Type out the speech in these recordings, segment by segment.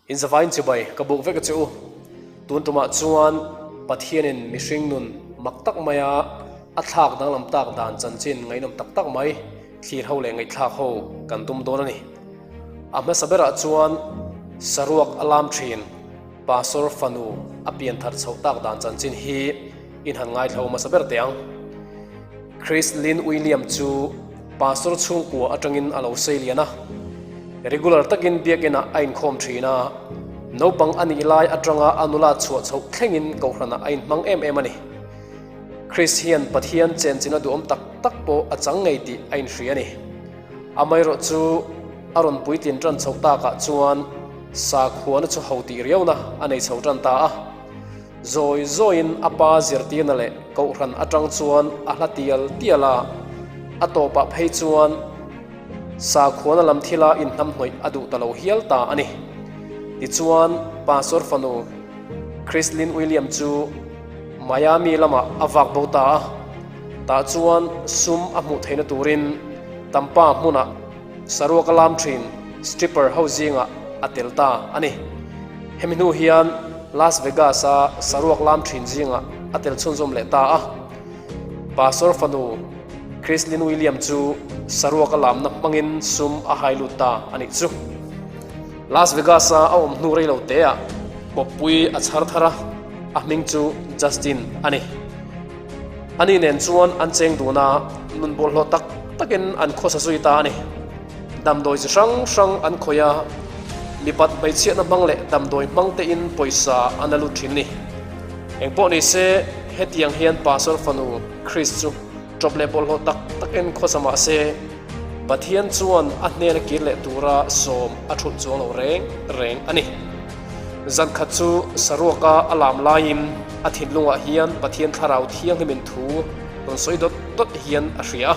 In zavaiin chibai ka buk vek a che u. Tun tumah chuan Pathianin mihring nun mak tak maia a thlak danglam tak dan chanchin ngaihnawm tak tak mai thlir ho leh ngaihthlak ho kan tum dawn a ni. A hmasa berah chuan saruak a lam thin Pastor fanu a pian thar chhoh tak dan chanchin hi in han ngaithla hmasa ber teh ang. Chris Lynn William chu Pastor chhungkua atangin a lo sei lian a, regular takin biakinah a inkhawm thin a, naupang a nih lai atanga a nula chhuah chhoh thlengin kohhranah a inhmang em em a ni. Chris hian Pathian chenchina duhawm tak tak pawh a chang ngei tih a inhria a ni. Amaherawh chu a rawn puitlin tan chhoh takah chuan sakhuana chu ho tih riauna a nei chho tan ta a. Zawi zawiin a pa zirtirna leh kohhran atang chuan a hla tial tial a, a tawpah phei chuan sakhuana lam thila inhnamhnawih a duh ta lo hial ta a ni. Tichuan, Pastor fanu Chrislyn William chu Miami lamah a vak bo ta a, tah chuan sum a hmuh theihna turin Tampa hmunah Saruak a lam thin stripper ho zingah a tel ta a ni. Hemi hnu hian Las Vegas-a saruak lam thin zingah a tel chhunzawm leh ta a. Pastor fanu Chrislyn William chu saruak a lamna hmangin sum a hai lut ta a nih chu. Las Vegas-a a awm hnu rei lo teah kawppui a chhar thar a, a hming chu Justin a ni. Ani nen chuan an cheng dun a, nun bawlhhlawh tak takin an khawsa zui ta a ni. Damdawi chi hrang hrang an khawih a, mipat hmeichhiatna hmang leh damdawi hmang tein pawisa an la lut thin a ni. Engpawh ni se, hetiang hian Pastor fanu Chris chu ṭawp leh bawlhhlawh tak takin khawsa mah se, Pathian chuan a hnena kir leh tura sawm a thulh chuang lo reng reng a ni. Zan khat chu saruaka a lam laiin a thinlungah hian Pathian Thlarau Thianghlimin thu rawn sawi dawt dawt hian a hria a.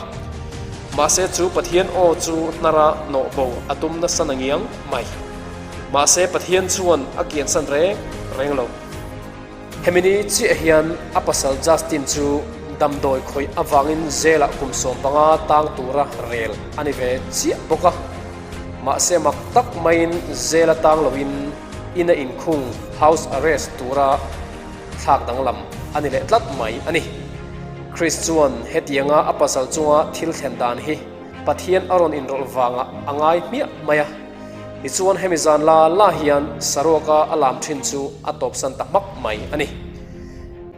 Mahse chu Pathian aw chu hnara hnawh bo a tum nasa na ngiang mai. Mahse Pathian chuan a kiansan reng reng lo. Hemi ni chiah hian a pasal Justin chu damdawi khawih avangin jail-ah kum 15 tang tura rel a ni ve chiah bawk a. Mahse mak tak maiin jail-a tang loin ina inkhung, house arrest, tura thlak danglam a ni leh tlat mai a ni. Chris chuan hetianga a pasal chunga thil thlen dan hi Pathian a rawn inrawlh vangah a ngai hmiah mai a. Tichuan hemi zan la la hian saruaka a lam thin chu a tawpsan ta hmak mai a ni.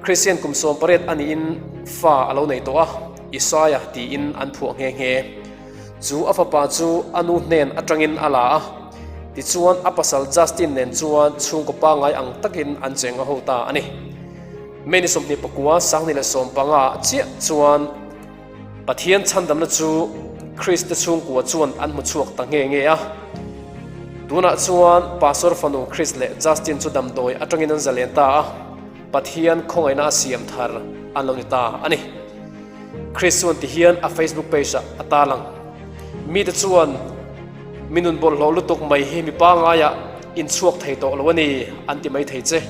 Christian kum 18 a niin fa a lo nei tawh a, Isaiah tiin an phuah nghe nghe. Chu a fapa chu a nu hnen atangin a la a, tichuan a pasal Justin nen chuan chhungkaw pangngai ang takin an cheng a ho ta a ni. May ni 29 2015 ah chiah chuan Pathian chhandamna chu Krista chhungkua chuan an hmu chhuak ta nge nge a. Tunah chuan Pastor fanu Chris leh Justin chu damdawi atangin an zalen ta a, Pathian khawngaihna a siam thar an lo ni ta a ni. Chris chuan tihian a Facebook page ah a tarlang. Mite chuan mi nun bawlhhlawh lutuk mai hi mi pangaiah inchhuak thei tawh lo a ni an ti mai thei che.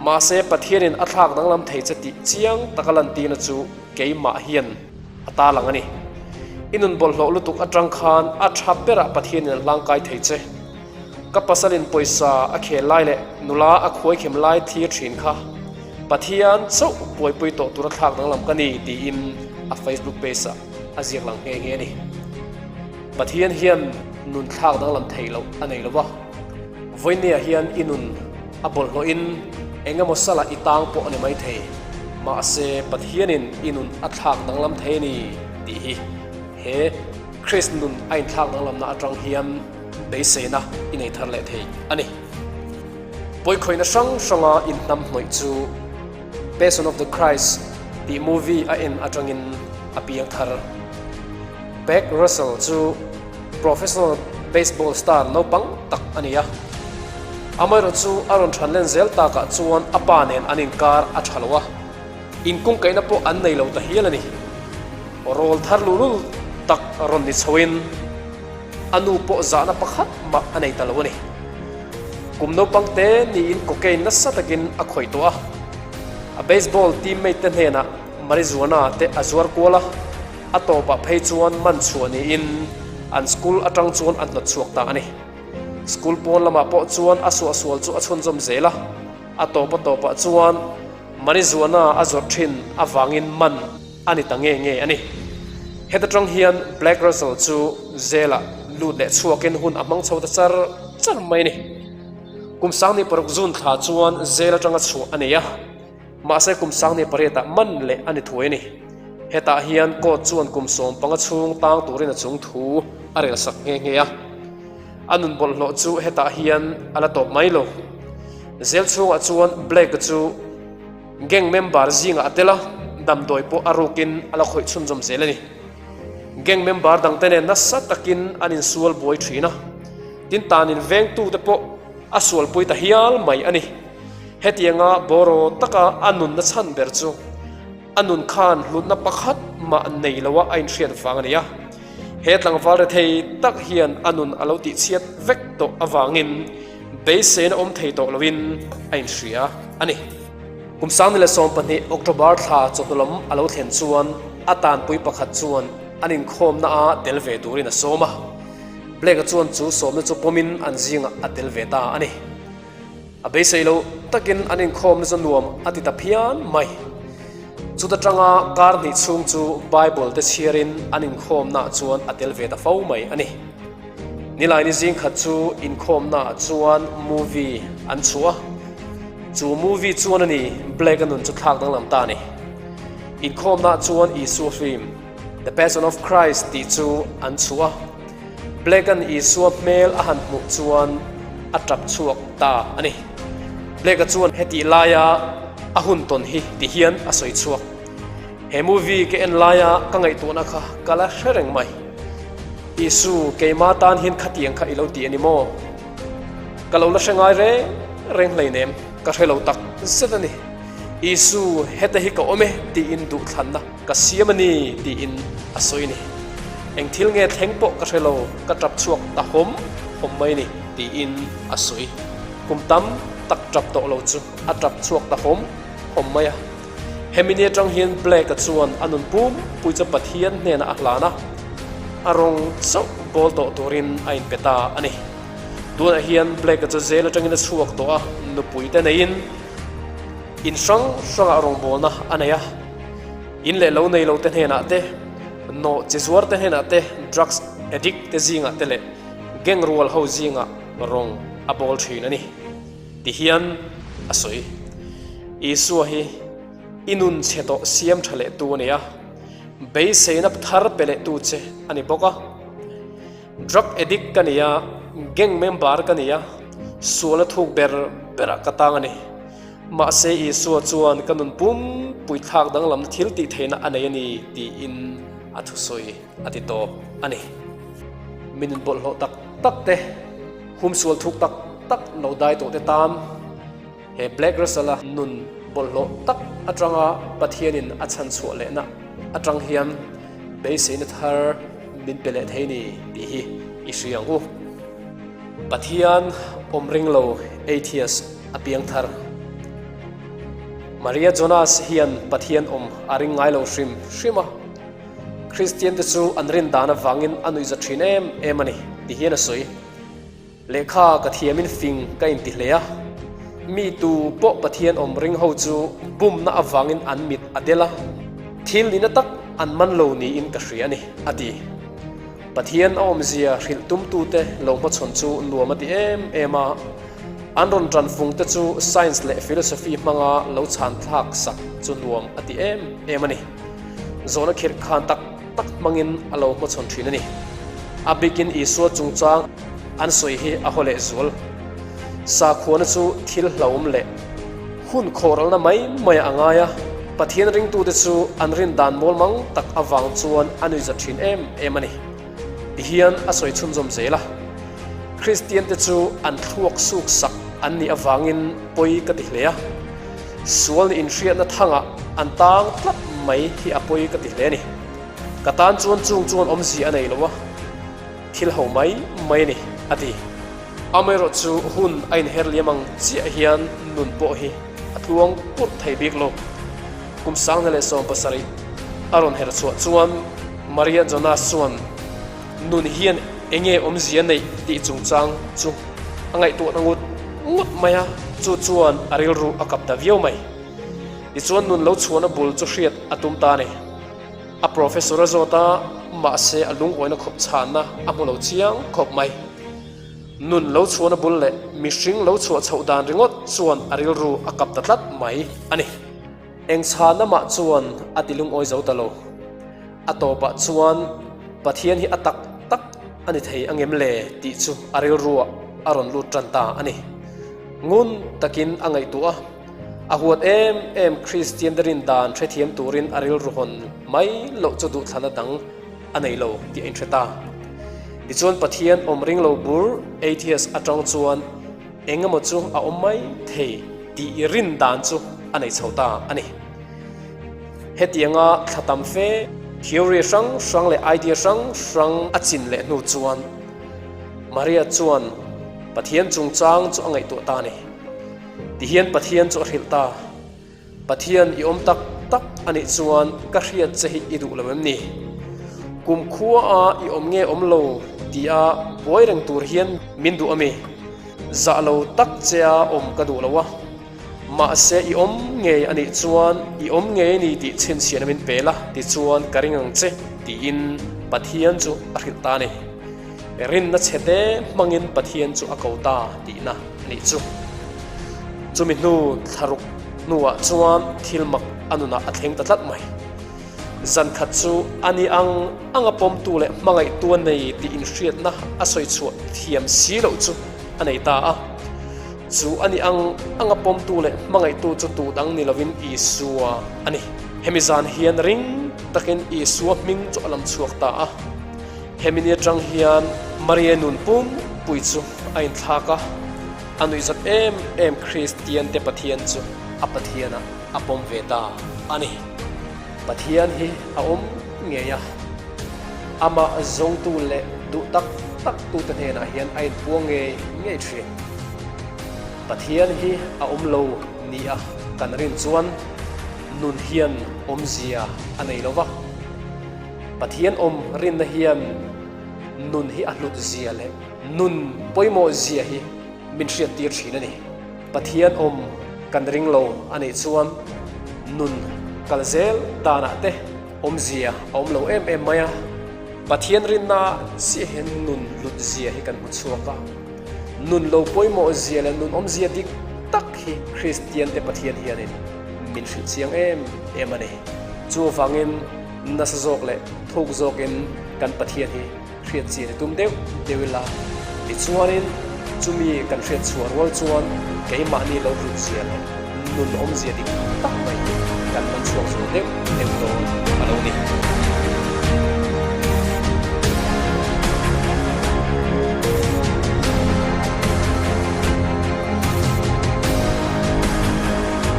Mahse Pathianin a thlak danglam thei che tih chiang taka lantirna chu Keimah hian a tarlang a ni. I nun bawlhhlawh lutuk atang khan a tha berah Pathianin a hlangkai thei che. Ka pasalin pawisa a khel lai leh nula a khuaikhem lai thlir thin kha Pathian chauh buaipui tawh tura thlak danglam ka ni tiin a Facebook page ah a ziak lang nghe nghe a ni. Pathian hian nun thlak danglam thei loh a nei lo va, vawinia hian i nun a bawlhhlawhin eng emaw salah i tang pawh a ni maithei, mahse Pathianin i nun a thlak danglam thei a ni tih hi he Christ nun a inthlak danglamna atang hian beiseina i nei thar leh thei a ni. Pawikhawihna hrang hranga inhnamhnawih chu Passion of the Christ tih movie a en atangin a piang thar. Beck Russell chu professional baseball star naupang tak a ni a. Amaherawh chu a rawn than len zel takah chuan a pa nen an inkar a tha lo a, inkungkaihna pawh an nei lo ta hial a ni. Rawl thar luhlul tak rawn ni chhoin a nu pawh zahna pakhat mah a nei ta lo a ni. Kum naupang te niin cocaine nasa takin a khawih tawh a, a baseball teammate te hnenah marijuana te a zuar kual a. A tawpah phei chuan man chhuah niin an school atang chuan an hnawt chhuak ta a ni. School pawn lamah pawh chuan a suahsual chu a chhunzawm zel a, a tawp a tawpah chuan marijuana a zawrh thin avangin man a ni ta nge nge a ni. Heta tang hian Black Russell chu jail-ah lut leh chhuakin hun a hmang chho ta char char mai a ni. Kum 16 June thla chuan jail atanga chhuah a nei a. Mahse kum 18 ah man leh a ni thuai a ni. Hetah hian court chuan kum 15 chhung tang turin a chung thu a rel sak nghe nghe a. A nun bawlhhlawh chu hetah hian a la tawp mai lo. Zel chhungah chuan Blake-a chu gang member zingah a tel a, damdawi pawh a rukin a la khawih chhunzawm zel a ni. Gang member dangte nen nasa takin an insual buai thin a, tin tanin vengtute pawh a sualpui ta hial mai a ni. Hetianga bawraw taka a nunna chhan ber chu a nun khan hlutna pakhat mah nei loa a inhriat vang a ni a. He tlangval rethei tak hian a nun a lo tihchhiat vek tawh avangin beiseina awm thei tawh loin a inhria a ni. Kum 2012 October thla chawhnu lam a lo thlen chuan a tanpui pakhat chuan an inkhawmna a tel ve turin a sawm a. Blake-a chuan chu sawmna chu pawmin an zingah a tel ve ta a ni. A beisei loh takin an inkhawmna chu nuam a ti ta phian mai. Chuta tanga kar hnih chhung chu Bible te chhiarin an inkhawmnaah chuan a tel ve ta fo mai a ni. Nilaini zing khat chu inkhawmnaah chuan movie an chhuah a, chu movie chuan a ni Blake-a nun chu thlak danglam ta a ni. Inkhawmnaah chuan Isua film The Passion of Christ tih chu an chhuah a. Blake-a'n Isua hmel a han hmuh chuan a tap chhuak ta a ni. Blake-a chuan hetih laia a hun tawn hi ti hian a sawi chhuak, He movie ka en laia ka ngaihtuahna kha ka la hre reng mai. Isu, keima tan hian khatiang kha i lo ti a ni maw? Ka lo la hre ngai reng reng hleinem, ka hre lo tak zet a ni. Isu, heta hi ka awm e tiin duhthlanna Ka siam a ni, tiin a sawi a ni. Eng thil nge thleng pawh ka hre lo, ka tap chhuak ta hawm hawm mai a ni, tiin a sawi. Kum tam tak tap tawh lo chu a tap chhuak ta hawm hawm mai a. Hemi ni atang hian Blake-a chuan a nun pumpui chu Pathian hnenah a hlan a, a rawng chauh bawl tawh turin a inpe ta a ni. Tunah hian Blake-a chu jail atangin a chhuak tawh a, nupuite neiin in hrang hrangah rawngbawlna a nei a. In leh lo nei lo te hnenah te, nawh chi zuar te hnenah te, drugs addict te zingah te leh gang rual ho zingah rawng a bawl thin a ni. Ti hian a sawi. Isua hi i nun chhe tawh siam tha leh tu a ni a, beiseina thar pe leh tu che a ni bawk a. Drug addict ka ni a, gang member ka ni a, sualna thuk ber berah ka tang a ni. Mahse Isua chuan ka nun pumpui thlak danglamna thil tih theihna a nei a ni tiin a thusawi a ti tawp a ni. Mi nun bawlhhlawh tak tak te, humsual thuk tak tak lo dai tawh te tan he Black Russell-a nun bawlhhlawh tak atanga Pathianin a chhanchhuah lehna atang hian beiseina thar min pe leh thei ni tih hi i hria ang u. Pathian awm ring lo atheist a piang thar. Maria Jonas hian Pathian awm a ring ngai lo hrim hrim a, Kristian te chu an rin dan avangin a nuihza thin em em a ni ti hian a sawi. Lehkha ka thiamin fing ka inti hle a, mi tu pawh Pathian awm ring ho chu bumna avangin an mit a del a, thil nihna tak an man lo niin ka hria a ni, a ti. Pathian a awmzia hrilh tumtute lo hmachhawn chu nuam a ti em em a, an rawn tanfungte chu science leh philosophy hmanga lo chhan thlak sak chu nuam a ti em em a ni. Zawhna khirh khan tak tak hmangin a lo hmachhawn thin a ni. A bikin Isua chungchang an sawi hi a haw lehzual. Sakhuana chu thil hlauhawm leh hun khawhralna mai maiah a ngai a, Pathian ringtute chu an rin dan mawlmang tak avang chuan a nuihzat thin em em a ni. Tihian a sawi chhunzawm zel a, Kristiante chu an thluak suk sak an nih avangin pawi ka ti hle a, sual nih inhriatna thangah an tang tlat mai hi a pawi ka ti hle a ni. Ka tan chuan chung chuan awmzia a nei lo a. Thil ho mai mai a ni, a ti. Amaherawh chu hun a inher liam ang chiah hian nun pawh hi a tluang purh thei bik lo. Kum 17 a rawn her chhuah chuan Maria Jonas chuan nun hian enge awmzia neih tih chungchang chu A ngaihtuahna ngut ngut mai a, chu chuan a rilru a kap ta viau mai. Tichuan nun lo chhuahna bul chu hriat a tum ta a ni. A professor a zawt a, mahse a lungawina khawp chhanna a hmu lo chiang khawp mai. Nun lo chhuahna bul leh mihring lo chhuah chhoh dan ringawt chuan a rilru a kap ta tlat mai a ni. Eng chhanna mah chuan a ti lungawi zo ta lo. A tawpah chuan Pathian hi a tak tak a ni thei angem le tih chu a rilruah a rawn lut tan ta a ni. Ngun takin a ngaihtuah a, a huat em em Kristian te rin dan hrethiam turin a rilru hawn mai loh chu duhthlana dang a nei lo tih a inhre ta. Tichuan Pathian awm ring lo bur atheist atang chuan eng emaw chu a awm mai thei tih i rin dan chu a nei chho ta a ni. Hetianga thla tam fe theory hrang hrang leh idea hrang hrang a chin leh hnu chuan Maria chuan Pathian chungchang chu a ngaihtuah ta a ni. Tihian Pathian chu a hrilh ta. Pathian i awm tak tak a nih chuan ka hriat che hi i duh lo em ni? Kum khua a i awm nge awm lo tia buai reng tur hian min duh a mi? Zah lo tak che a awm ka duh lo a, mahse i awm ngei a nih chuan i awm ngei a ni tih chhinchhiahna min pe la tichuan ka ring ang che tiin Pathian chu a hrilh ta a ni. Rinna chhe te hmangin Pathian chu a ko ta tihna a nih chu. Chumi hnu thlaruk hnuah chuan thil mak a nunah a thleng ta tlat mai. Zan khat chu a ni ang anga pawmtu leh hmangaihtu a nei tih inhriatna a sawi chhuah thiam si loh chu a nei ta a. Chu a ni ang anga pawmtu leh hmangaihtu chu tu dang ni lovin Isua a ni. Hemi zan hian ring takin Isua hming chu a lam chhuak ta a. Hemi ni atang hian Maria nun pumpui chu a inthlak a, a nuihzat em em Kristian te Pathian chu a Pathianah a pawm ve ta a ni. Pathian hi a awm ngei a, amah zawngtu leh duh tak tak tute hnenah hian a inpuang ngei ngei thin. Pathian hi a awm lo nia kan rin chuan nun hian awmzia a nei lo va. Pathian awm rinna hian nun hi a hlut zia leh nun pawimawh zia hi min hriattir thin a ni. Pathian awm kan ring lo a nih chuan nun kal zel danah te awmzia a awm lo em em mai a. Pathian rinna chiah hian nun hlut zia hi kan hmu chhuak a. Nun lo pawimawh zia leh nun awmzia dik tak hi Kristian te Pathian hianin min hrilh chiang em em a ni. Chuvangin nasa zawk leh thuk zawkin kan Pathian hi hriat chian i tum deuh deuh ila. Tichuanin chumi kan hriat chhuah rual chuan keimahni lo hlut zia leh nun awmzia dik tak mai hi kan man chhuak zual deuh deuh dawn a lo ni.